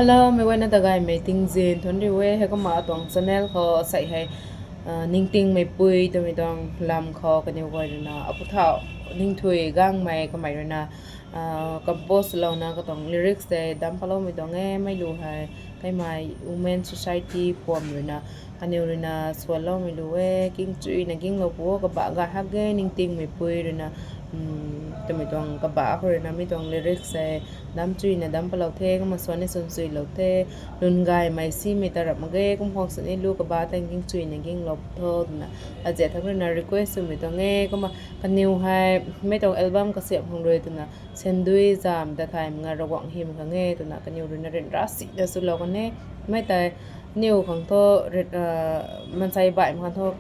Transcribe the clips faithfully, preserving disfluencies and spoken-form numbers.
Hello, meic guayna ta gaymei tingzin thuanc riu e. Heikumna atuang channel khou asei hei ningtingmeipui twmei tuang lam khou kaniw guay ruina apu thau ningthui gangmei kamei ruina compose louna katuang lyrics tei damc paloumei tuang e. Mei lu hei kaimei Women Society puam ruina kaniw ruina swanloumei lu e. Kingchuina ginglou pu o, kabah gay hak ge. Ningtingmeipui ruina twmei tuang kabah khou ruina mi tuang lyrics hei damc chuina damc palou the, kumna swan ni swan chuilou the. Lun gaymei simei ta rap mak ge, kum khang sini lu kabah tang kingchuina ginglou pu tho twna aziat thangc ruina request swmei tuang e. Kumna kaniw hei mei tuang album kasiamh khang rui twna sandui zam ta thay mak nga Ravguangc hym khang e twna kaniw ruina ryanra sina swlou kan e. Mei tei aniw khang thu mansei baihmei khang thu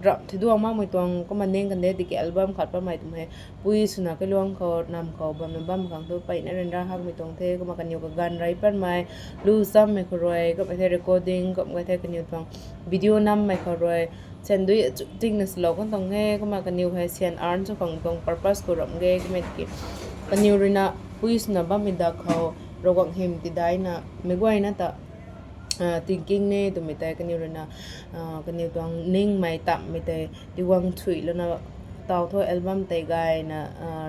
ramh thiduang makmei tuang kumna ning kan de. Tiki album khat patmei twmei hei pui swna kailuang khou nam khou bamna bammei khang thu mpeyna ryanra hakmei tuang the. Kumna kaniw kaganv rey patmei lu chammei khou rui, kumna the recording, kumna the kaniw tuang video nammei khou rui sandui achu tingna swlou kan tuang e. Kumna kaniw hei syan earn sw khang tuang purpose khou ramh ge. Kumna tiki kaniw ruina pui swna bammei dak khou Ravguangc hym tidaina meic guayna ta tingking ne twmei tei kaniw ruina kaniw tuang ningmei tamhmei tei tiguang thuilouna taw thu album tei gayna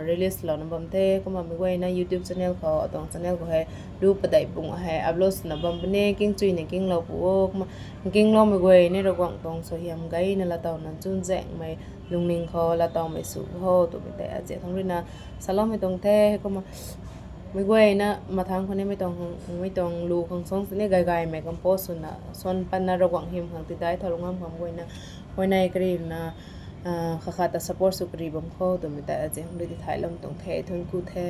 release louna bam the. Kumna meic guayna YouTube channel khou, atuang channel khou hei lu padeih pung hei upload swna bam puni. Kingchuina ginglou pu o. Kumna gingloumei guay ni Ravguangc tuang suaihiam gayna laatowna chunzaenghmei lungning khou laatowmei sw ho twmei tei aziat thangc ruina saloumei tuang the. Kumna meic guayna mathangc khou ni mei tuang lu khang song sini gay gaymei compose swna swan patna Ravguangc hym khang tidai thau lungam khang guayna huayney karina khat khat ta support sw kari bam kho twmei tei aziat thangc rui tithayloumei tuang the. Thuanc ku the.